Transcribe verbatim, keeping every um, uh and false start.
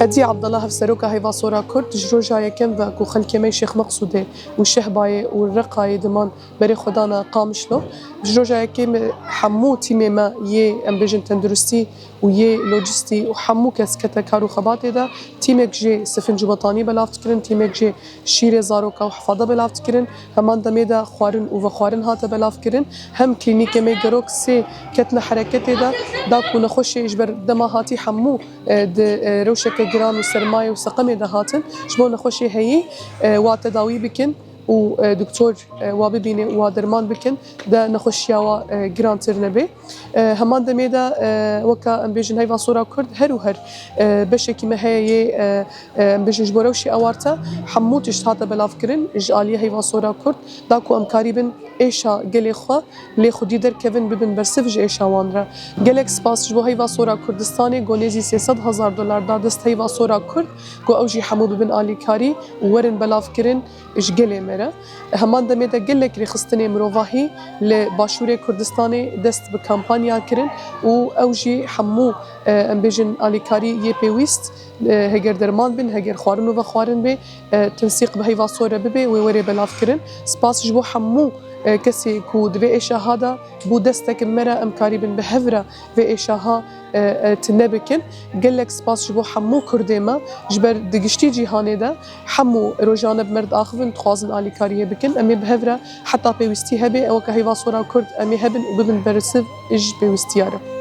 Hediye Abdallah, Hevseroka Heyva Sora Kurd, ji roja yekem ve ku xelkê me Şêx Meqsûdê û Şehbayê û Reqayê diman berê xwe dana Qamişlo. Ji roja yekê me hemû tîmê me yê, em bêjin, tenduristî û yê lojistî û hemû kes kete kar û xebatê de. Tîmek jê sifinc û betanî belav dikirin, tîmek jê şîrê zaroka û hefada belav dikirin. Heman demê de xwarin û vexwarin hate belav kirin. Hem klînîkê me gerok sê ketine hereketê de, da ku nexweşê ji ber dema hatî hemû, e, di, e, rewşeke giran û sermayê û seqemê de hatin, ji bo nexweşê heyî, e, wa tedawî bikin û, e, doktor, e, wa bibîne û wa derman bikin, de nexweşiya wa, e, girantir nebe. E, heman demê de, e, weke em bêjin Heyva Sora Kurd her û her, e, beşekî me heye yê, e, e, em bêjin ji bo rewşê ewarte hemû tişt hate belav kirin ji aliyê Heyva Sora Kurd, da ku em karîbin êşa gelê xwe lê xwedî derkevin, bibin bersiv ji êşa wan re. Gelek spas ji bo Heyva Sora Kurdistanê, ku nêzî sê sed hezar dolar da dest Heyva Sora Kurd, ku ew jî hemû bibin alîkarî û werin belavkirin ji gelê me re. Heman demê de gelek rêxistinê mirovahî li Başûrê Kurdistanê dest bi kampanya kirin û ew jî hemû, e, em bêjin, alîkarî yê pêwîst, e, heger derman bin, heger xwarin û vexwarin bê, e, tensîq bi Heyva Sora bibe, wê were belavkirin. Spas ji bo hemû, e, kesê ku di vê êşa ha de bû destek me re, em karîbin bi hev re vê êşa ha, e, e, tune bikin. Gelek spas ji bo hemû Kurdê me, ji ber di giştî cîhanê de hemû rojane bi me re diaxivin, dixwazin alîkariyê bikin. Em ê bi hev re heta pêwîstî hebe, ew weke Heyva Sora Kurd em ê hebin û bibin bersiv ji pêwîstiya re.